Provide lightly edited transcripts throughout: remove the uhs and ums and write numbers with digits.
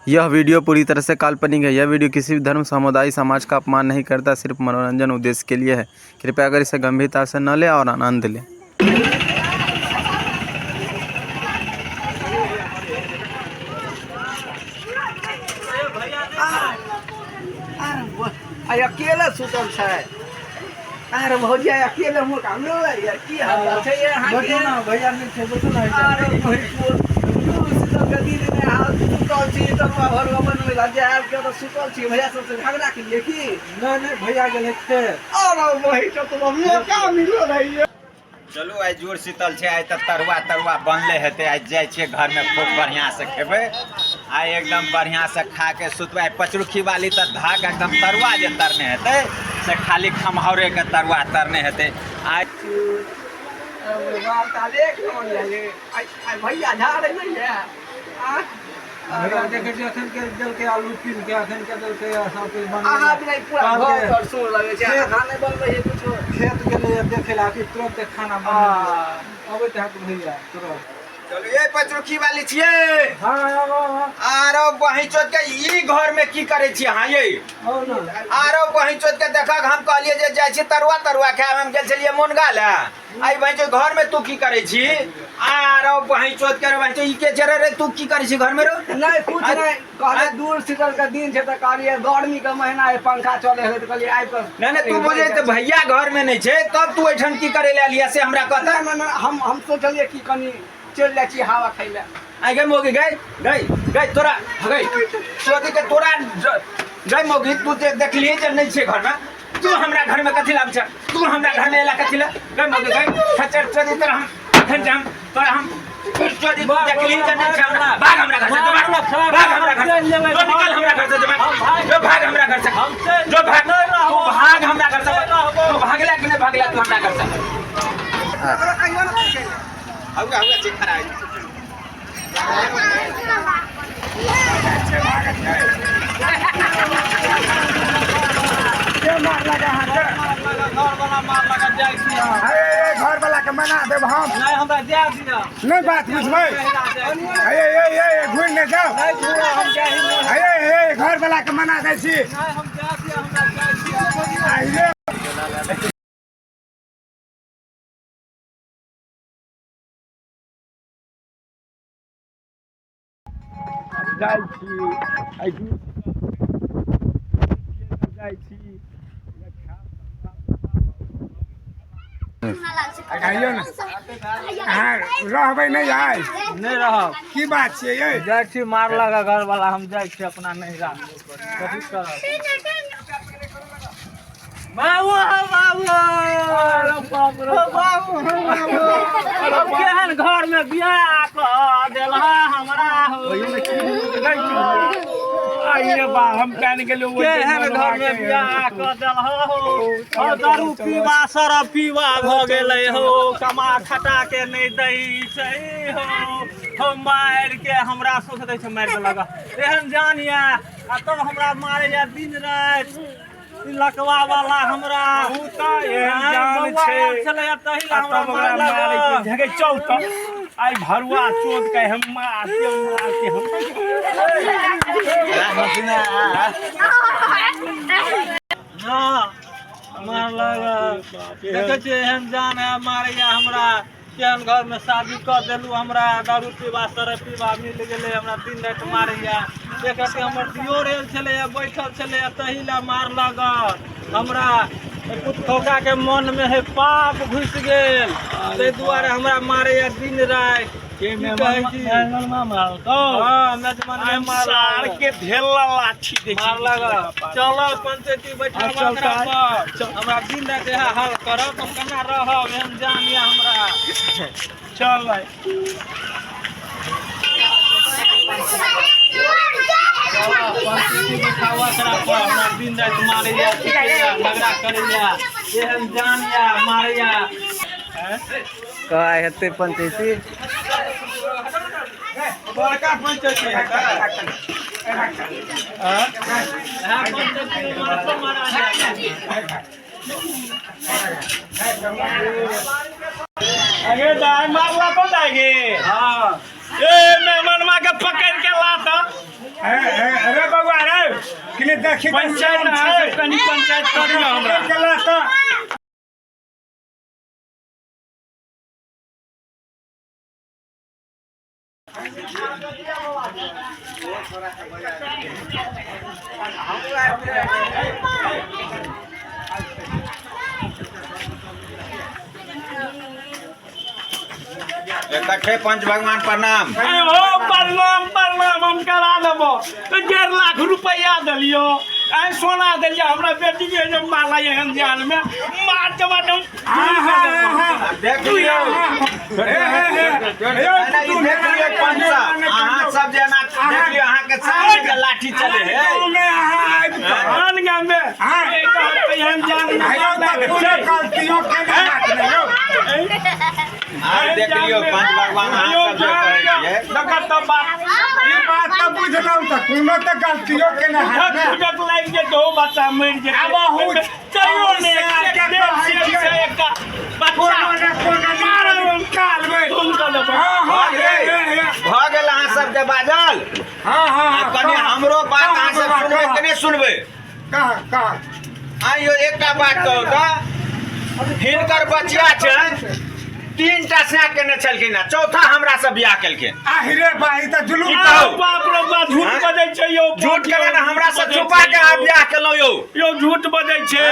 यह वीडियो पूरी तरह से काल्पनिक है। यह वीडियो किसी भी धर्म, समुदाय, समाज का अपमान नहीं करता, सिर्फ मनोरंजन उद्देश्य के लिए है। कृपया अगर इसे गंभीरता से न लें और आनंद लें। आइ अकेले सुतल छै। अरे भौजी, आइ अकेले मौका मिललै यार, की हाल छै ये अहाँके? बैठू ना भैया, नहि छै, बैठू ना। अरे भैया, सुतल के दिन मे अहाँ सुतल छी, तरुआ भरुआ बनबै लए जायब के तऽ सुतल छी। भैया सबसे झगड़ा केलियै की? नहि नहि, भैया गेलै खेत। अरे वही तो मौका मिलल है। चलू, आइ जोर शीतल छै, आइ तऽ तरुआ तरुआ बनले हेतै। आइ जाइ छियै घरमे, खूब बढ़िआँसँ खेबै आइ, एकदम बढ़िआँसँ खा के सुतबै। आइ पचरुखी वाली तऽ धाक एकदम तरुआ जे तरने हेतै से खाली खम्हाउरेके तरुआ तरने हेतै आइ। बाल ताल एक नंबर ये। आइ आइ भैया झाड़ै नहि ये आ? भैया देखै छियै, अखन के देलकै आलू पील के, अखन के देलकै सब कुछ बनलै। अहाँ बिना पूरा कहलकै, घर तर सुन लगै छै। खेत- अहाँ नहि बनबै छै कुछो? खेत गेलै देखै लए, कि तुरंत खाना बनेलियै, अबैत हैत भैया तुरंत। चलू, ये पचरुखी वाली छियै? हँ, आबो। आरो बही चोत के, ई घर में की करै छी अहाँ ये? आउ ना। आरो बही चोत के, देखक, हम कहलियै जे जाइ छी तरुआ तरुआ खायब, हम गेल छलियै मुनगा लए। आई बही चोत, घर में तू की करै छी? आरो बही चोत के, बही चोत, ई के छै रे? तू की करै छी घर में रो? नहि, कुछ नहि। कहले दूर शीतल के दिन छै तऽ कहलियै गर्मी के महीना है, पंखा चले है, तऽ कहलियै आबि कऽ। नहि नहि, तू बुझै तऽ भैया घर में नहि छै, तब तू एहिठाम की करै लए एलियै से हमरा कहता। नहि नहि, हम सोचलियै कि कनि चलि जाइ छी हवा खाइ लए। आई गई मौगी, गई गई गई, तोरा गई चोदी के तोरा गई मौगी। तू जे देखलिए जे नहीं छै घर में, तू हमरा घर में कथी लाब छै? तू हमरा घर में एला कथी ला? गई मौगी, गई खच्चर चोदी, तोरा हम अखन जाम, तोरा हम चोदी। तू देखलिए जे नहीं छै हमरा, भाग हमरा घर से, जो भाग, भाग हमरा घर से, जो निकल हमरा घर से, जो भाग, जो भाग हमरा घर से, जो भाग, तू भाग हमरा घर से। तू भागला कि नहीं भागला तू हमरा घर से? हौआ हौआ छै खड़ा। अरे घर वाला के मना देब हम। नहि, हमरा जाय दिअ। नहीं बात बुझबै। अरे ए ए, घुरि नहि जाउ। नहि घुरा, हम जाइ नहि। अरे ए, घर वाला के मना दै छी। नहि, हम जाय दिअ, हमरा जाइ छियै। आइले। जाइ छी आइ, जाइ छी। आइयो ने, अहाँ रहबै नहि आइ? नहि रहब। की बात छियै यै? जाइ छी, मारलक घर वाला, हम जाइ छी अपना नैहरा, कथी करब? बाबू हो बाबू, बाबू हो बाबू, केहन घर में बियाह कऽ देलहा हमरा हो। आइए बा, हम कान गेलियो। केहन घर में बियाह कऽ देलहा हो। हो, दारू पीबा शराब पीबा भऽ गेलै हो, कमा खटा के नहि दै छै हो। हो, मारि के हमरा सोच दै छै, मारि देलक। एहन जान यऽ आ तब हमरा मारैया दिन राति ई लकवा वाला हमरा। एहन जान बौआ छै। आयल छलैया तही ला आ हमरा तब ओकरा मारलक। मारै के झगै। चल तऽ आइ भरुआ चोद के हम मारके मारके हम। हँ, मारलक। देखै छियै, एहन जान है, मारैया हमरा। केहन घरमे शादी कऽ देलू हमरा। दारू पीबा शराब पीबा मिल गेलै हमरा, दिन राति मारैया। एक रति हमर दियोर आयल छलैया, बैठल छलैया, तही लए मारलक हमरा। पुतखौकाके मनमे है पाप घुसि गेल, ताहि दुआरे हमरा मारैया दिन राति। के? की कहै छी? हँ, मेजबान सार मारलक। के धेला लाठी देखी। मारलक। चल, पंचायती बैठा चल, ओकरा पर। हमरा दिन राति इएह हाल करत, हम केना रहब? एहन जान यऽ हमरा। चल भाई। पंचायती बैठाबऽ ओकरा पर। हमरा दिन राति मारैया, पीटैया, झगड़ा करैया। एहन जान यऽ, मारैया। कहाँ हेतै पंचायती? बड़का पंचायती हेतै। इएह पंचायती मारतो मारा जायत। अगे दाय, मारला तो दाय गे। हँ। ए, मेहमानमा के पकड़ के ला तऽ। ए, कनि देखी तऽ पंचायत श्याम अहाँ छै। सब कनि पंचायत करियौ हमरा। गेला तऽ इकट्ठे पंच भगवान प्रणाम। अरे हो, प्रणाम प्रणाम। हम करा देबो तो 1.5 लाख रुपया देलियो, आइ सोना देलियो। हमरा बेटी के जे माला एहन जान में मार जमा। हाँ, हाँ, हाँ, हाँ। देख लियौ। हे, हे, हे। नहि, ई देख लियौ पंच साहब, अहाँ सब जे एना देख लियौ, अहाँके सामने के लाठी चले है। गाँवमे अहाँ आबि कऽ आन गाम में हाँ। एहन जान में आइयो तऽ कोनो गलतियो केने बात नहि यौ। आब देख लियौ पंच भगवान, अहाँ सब जे कहै छियै। देखत तऽ बात ई बात तऽ बुझलहुँ, तऽ कोनो तऽ गलतियो केने हैत ने। झक झक लागि जेतै हो, बच्चा मरि जेतै। आब अहू- कहियो अहू नहि से एक आके डेढ़ कहै सेर छियै। छै एकटा बच्चा। कोनो ने कोनो निकालबै। तुम कऽ देबै। हाँ, हाँ, भऽ गेल, हे, हे, हे। भऽ गेल अहाँ सबके बाजल। हाँ, हाँ, आ हाँ, कनि कह, हमरो बात कह, अहाँ सब बाबा, सुनबै कह, कि नहि सुनबै? कह, कह। आइयो एकटा बात कहू तऽ, हिनकर बचिया छै, तीन टा सैं केने छलखिन आ चौथा हमरा से बियाह केलखिन। आहिरे बाई, तऽ जुलुम की आ कहू? बाप रे बाप, झूठ हाँ? बजै छै यौ। झूठ केना ने? हमरा से छुपा के अहाँ बियाह केलहुँ यौ। यौ, झूठ बजै छै।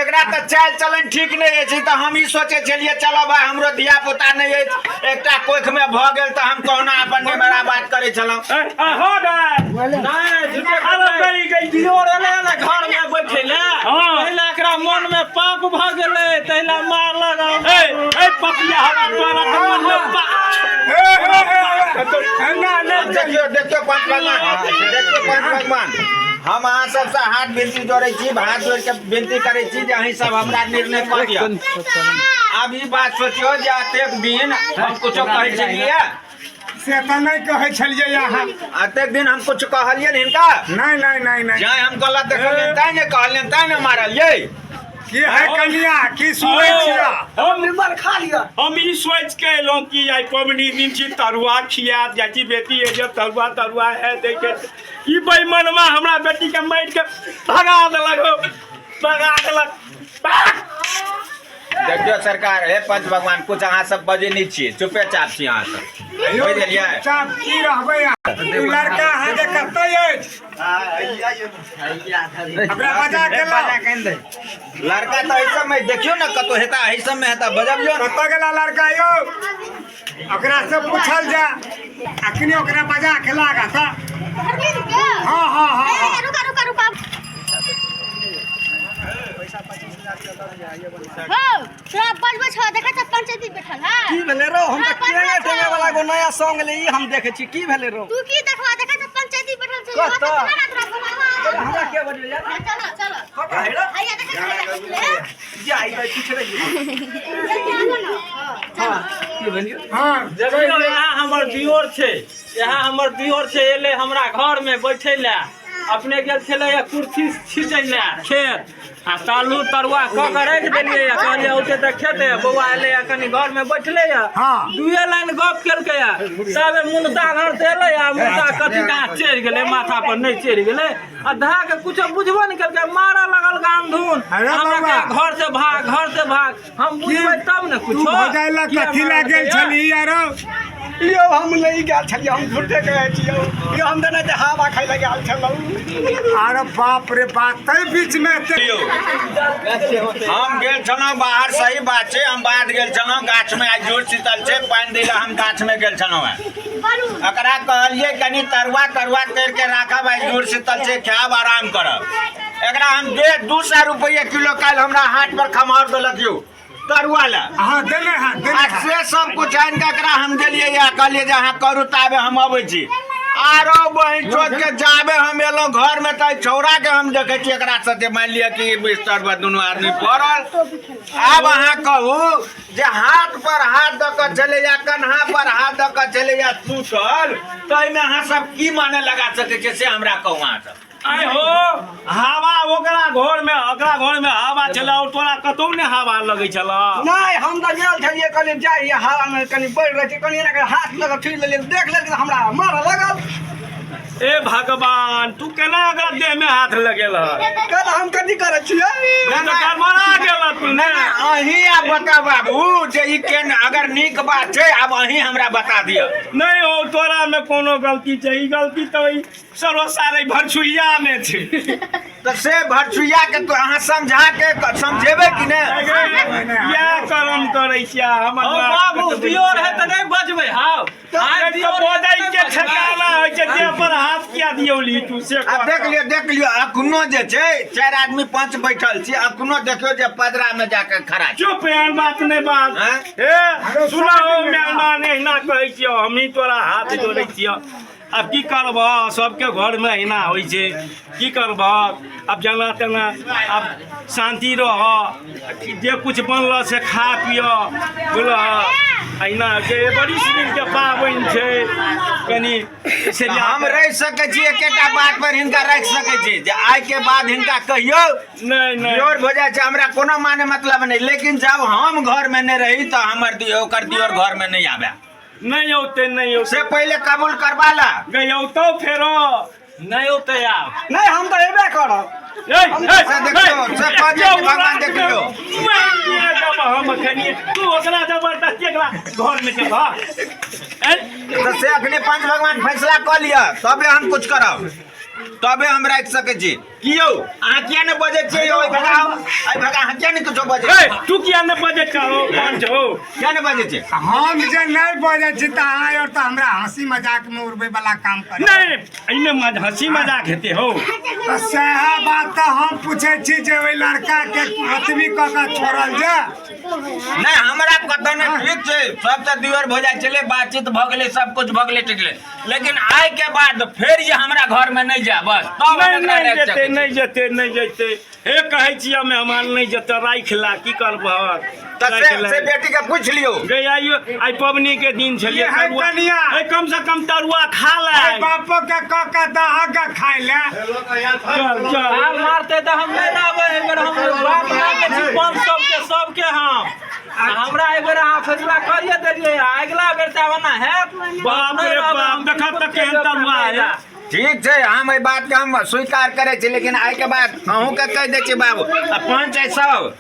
एकरा तऽ चालि चलन ठीक नहि अछि, तऽ हम ई सोचै छलियै, चलो भाय, हमरो धिया पुता नहि अछि, एकटा कोखमे भऽ गेल तऽ हम कहुना अपन निमेरा बात करै छलहुँ। हो गए। नहि, झूठे। अरे गई गई। दियोर एलै ने घर में बैठे ले, हाँ। तहिला एकरा मन में पाप भऽ गेलै, तहिला मारलक। ए ए पपिया, हम तोरा तऽ मन में पाप। हे, हे, हे, हे। ना, ना, देखियौ, देखियौ पंच भगवान, देखियौ पंच भगवान, हम अहाँ सबसँ हाथ विनती जोड़ै छी, हाथ जोड़ के विनती करै छी जे अहीं सब हमरा निर्णय कऽ दिअ। आब ई बात सोचियौ जे एतेक दिन हम कुछो कहै छलियै? से तऽ नहि कहै छलियै अहाँ। एतेक दिन हम कुछ कहलियनि हिनका? नहि, नहि, नहि, नहि। जाय हम गलत देखलियनि तैं ने कहलियनि, तैं ने मारलियै। की है कनिया, की सुनै छियै? हम निर्मल खा लिअ। हम ई सोचि के एलहुँ कि आइ पबनी दिन छी, तरुआ खिया जाइ छी बेटी, जे तरुआ तरुआ है देखे, ई बेईमानमा हमरा बेटी के मारि के भगा देलक हौ, भगा देलक। देखियौ सरकार, हे पंच भगवान, कुछ अहाँ सब बजै नहि छियै, चुपे चाप छी अहाँ सब, बुझि गेलियै? चाप की रहबै अहाँ? ओ लड़का अहाँके कतऽ अछि? ओकरा बजा के लाउ। लड़का तऽ एहि सबमे देखियौ ने, कतौ हेता, एहि सबमे हेता, बजबियौ ने। कतऽ गेला लड़का यौ? ओकरा से पूछल जा। अखनी ओकरा बजा के लागा तऽ। हाँ, हाँ, हाँ, हाँ। रुका, रुका, रुका हो, तोरा बजबै छौ, देखै छ पंचायती बैठल है। की भेलै रौ? हम तऽ हाँ, टेंगे पंचायत टेंगे वाला एगो नया सॉन्ग ले, ई हम देखै छी। की भेलै रौ? तू की देखबा? देखै छ पंचायती बैठल छै। कतऽ? हमरा तोरा बोलावा। हमरा के बजबै यार? चलो, चलो। कतऽ है रौ? हैया देखै छ, हैया देखले। जा, ई तऽ पीछे रहि जल्दी आबो न। हां, की भेलियौ? हाँ। देखियौ, यहाँ हमर दियोर छै, यहाँ हमर दियोर छै। एलै हमरा घर में बैठे लए, अपने गेल छलै कुर्सी छींचै लए खेत आ तालू तरुआ कऽ के राखि देलियै। कहलियै औते तऽ खेतै। बौआ एलै कनि घर में बैठले। दुए लाइन गप केलकै, तब मुनसा घर से एलै आ मुनसा कथी कहाँ चढ़ि गेलै, माथा पर नहि चढ़ि गेलै आ धए के कुछो बुझबो नहि केलकै, मारऽ लगल गाम धुन। अरे हमरा बाबा। कहै, घर से भाग, घर से भाग। हम बुझबै तब ने तू कुछो। भजाइ ला किया कथी ला गेल मारलकै? छली यारो? यौ, हम नहि गेल छलियै, हम झूठे कहै छियौ यौ। हम तऽ नहि तऽ हवा खाइ लए गेल छलहुँ। अरे बाप रे बाप, तै बीच में एते हम गेल छलहुँ बाहर, सही बात छै। हम बाध गेल छलहुँ, गाछमे आइ जोर शीतल छै, पानि दै लए हम गाछमे गेल छलहुँ हेँ। बोलू। एकरा कहलियै, कनि तरुआ तरुआ तरि के राखब, आइ जोर शीतल छै, खायब, आराम करब। एकरा हम 150 रुपैआ किलो काल्हि हमरा हाट पर खमहार देलक यौ तरुआ लए। हाँ, देने है, देने आ है। से सब कुछ आनि कऽ एकरा हम देलियै या कहलियै जे अहाँ करू, ताबे हम अबै छी। आरो बहिन चोत के, जाबे हम एलहुँ घर में तऽ छौड़ा के हम देखै छी एकरा साथे, मानि लिअ कि बिस्तर पर दुनू आदमी पड़ल। आब अहाँ कहू जे हाथ पर हाथ दऽ कऽ छलैया, कन्हा पर हाथ दऽ कऽ छलैया सुतल, ताहिमे अहाँ सब की माने लगा सकै छियै, से हमरा कहू अहाँ सब। आइ हो, हवा ओकरा घर में, ओकरा घर में हवा छलै और तोरा कतौ ने हवा लगै छल। नहि, हम तऽ गेल छलियै, कहलियै जाइ हवामे कनि बढ़ि रहै छै, कनि एना कऽ हाथ लऽ कऽ छुइ लेलियै, देख लेलियै, हमरा मारऽ लगल। ए भगवान, तू केना ओकरा देह में हाथ लगेल? कल हम कथी करै छियै? तऽ गड़बड़ा गेल तू। नहि नहि, अहीं आब बता बाबू जे ई केन अगर नीक बात छै, आब अहीं हमरा बता दिअ। नहि हो, तोरा में कोनो गलती छै? ई गलती तऽ ई सरोसारे भरछुइया में छै। तऽ से भरछुइया के तो अहाँ समझा के समझेबै कि नहि? इएह कर्म करै छियै हमर। हौ बाबू, दियो रहे तऽ नहि बजबै हौ। आइ तऽ बजै के ठेकाना होइ छै, देह पर हाथ किया दियौली तू से? आ देख लियौ, देख लियौ, अखनो जे छै चारि आदमी पाँच बैठल छी, अखनो देखियौ जे पदरा में जाके खड़ा छै। चुप, एहन बात नहि बात। आँय? हे सुना हो मेहमान, एहिना कहै छियौ, हमही तोरा हाथ जोड़ै छियौ। आब की करबह, सबके घरमे एहिना होइ छै, की करबह आब? जेना तेना आब शान्ति रह, जे कुछ बनल से खा पिय, बुझलह? एहिना होइ छै, बड़ी दिनके पाबनि छै, कनि से हम रहि सकै छी, एकेटा बात पर हिनका राखि सकै छी जे आइ के बाद हिनका कहियौ नहि नहि दियोर भऽ जाइ छै, हमरा कोनो माने मतलब नहि, लेकिन जब हम घर में नहि रही तऽ हमर दियो ओकर दियोर घर में नहि आबे। नहि औतै, नहि औतै। से पहिले कबूल करबा ला। गई औतौ फेरो? नहि औतै आब। नहि, हम तऽ एबे करब। से देखियौ, से कहै छै भगवान, देख लियौ। हम अखनी तू ओकरा जबरदस्ती एकरा घर में के भाग। तऽ से अखने पंच भगवान फैसला कऽ लिअ, तबे हम कुछ करब, तबे हम राखि सकै छी। की यौ, अहाँ किया नहि बजै छियै यौ? एहि भगाउ, एहि भगा, अहाँ किया नहि किछो बजै ए, तू किया नहि बजै छहो पंच हो? किया नहि बजै छियै? हम जे नहि बजै छी तऽ अहाँ आओर तऽ हमरा हँसी मजाकमे उड़बै वाला काम करै। नहि, एहिमे हंसी मजाक हेतै हौ? तऽ सएह बात तऽ हम पूछै छी जे ओहि लड़काके अथी कऽ कऽ छोड़ल जाय। नहि, हमरा कतऽ नहि, ठीक छै, सब तऽ दियर भऽ जाइ छलै, बातचीत भऽ गेलै, सब कुछ भऽ गेलै, ठीक छै, लेकिन आइ के बाद फेर ये हमरा घर में नहीं जाए, बस तब हम नहि एकरा नहि राखि जेतै। सकै छी। नहि जेतै, नहि जेतै। हे, कहै छियै मेहमान, नहि जेतै, राखि ला, की करबह? तऽ से राखि ला। से बेटी के पूछि लियौ। गे आइयो आइ पबनी के दिन छलियै। ये है तरुआ- कनिया। ए, कम से कम तरुआ खा ले। एहि बापो के कऽ कऽ दहक के खाय ले। चल चल। आब मारतै तऽ हम नहि रहबै। एहि बेर हम बाप मानै छी पंच सबके, सबके हम आ हमरा एहि बेर अहाँ फैसला करिए देलियै, आ अगिला बेर तऽ आब एना हैत? बाप रे बाप, देखा तऽ केहन तरुआ है। ठीक छै, हम एहि बात के हम स्वीकार करै छी, लेकिन आइ के बाद अहूँके कहि दै छी बाबू आ पंच है सब,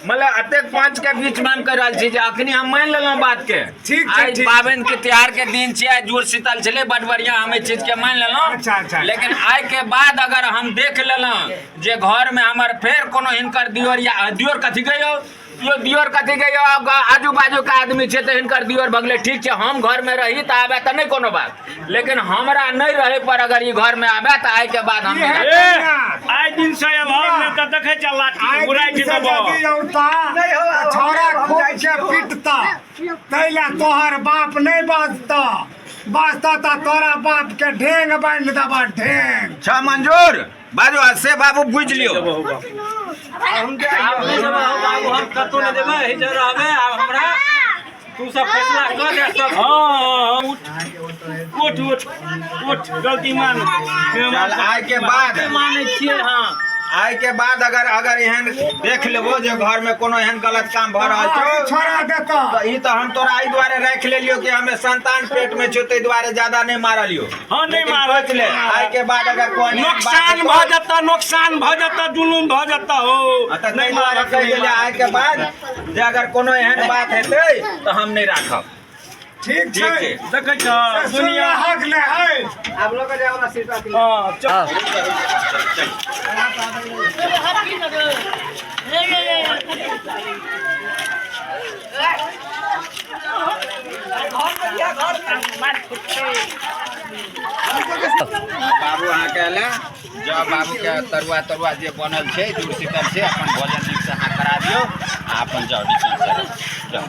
मतलब एतेक पंच के बीच में हम कहि रहल छी जे अखनी हम मानि लेलहुँ बात के। ठीक छै, आइ ठीक छै। पाबनि के त्योहार के दिन छियै, आइ जुड़ शीतल छलै, बड बढ़िया, हम एहि चीज के मानि लेलहुँ। अच्छा, अच्छा। लेकिन आइ के बाद अगर हम देख लेलहुँ जे घर में हमर फेर कोनो हिनकर दियोर या दियोर कथी कहियौ यो दियोर कथी कहियौ, आजू बाजू के आदमी छै तऽ हिनकर दियोर भगलै, ठीक छै, हम घर में रही तऽ आबे तऽ नहि कोनो बात, लेकिन हमरा नहि रहे पर अगर ई घर में आबे तऽ आइ के बाद हम नहि इएह रहब। ए, आइ दिन से एलहु नहि तऽ देखै छ लाठी आइ घुराइ दिन के से देबो। यदि औता नहि हौ, तऽ छौड़ा हम खूब जाइ के छियौ। पिटता, ताहि लए तोहर बाप नहि बजता, बजता तऽ तोरा बाप के ढेंग बान्हि देबह, ढेंग। छ मंजूर बाजू आ से बाबू बुझि लियौ। हम जाइ। आब नहि जेबै हौ बाबू, हम कतहु नहि जेबै, एहि जगह रहबै। आब हमरा तू सब फैसला कऽ दे सब। हाँ, उठ उठ उठ उठ, गलती मान। चल, आइ के बाद मानै छियै हम। आइ के बाद अगर अगर एहन देख लेबो जे घर में कोनो एहन गलत काम भऽ रहल छौ, छोड़ा देता। तऽ ई तऽ हम तोरा एहि दुआरे राखि लेलियौ कि हमे संतान पेट में छौ, ताहि दुआरे ज्यादा नहि मारलियौ। हाँ, नहि लेकिन मारल। सोच ले, आइ के बाद अगर कोनो एहन बात नुकसान हेतौ, भऽ जेतऽ, नुकसान भऽ जेतऽ, जुलुम भऽ जेतऽ हो। हाँ, तऽ नहि ताहि दुआरे मारब, कहि नहि देलियै, आइ के बाद जे अगर कोनो एहन बात हेतै तऽ हम नहि राखब। ठीक ठीक छै। छै। देखै छ दुनिया। सुनलहक ने है। आब लऽ कऽ जाय वाला सीट। हाँ, चल। बाबू अहाँके एलै जँ बाबूके तरुआ तरुआ जे बनल छै, जुड़ शीतल छै, अपन भोजन नीकसँ अहाँ करा दियौ आ अपन जाउ, निश्चिन्तसँ रहू, जाउ।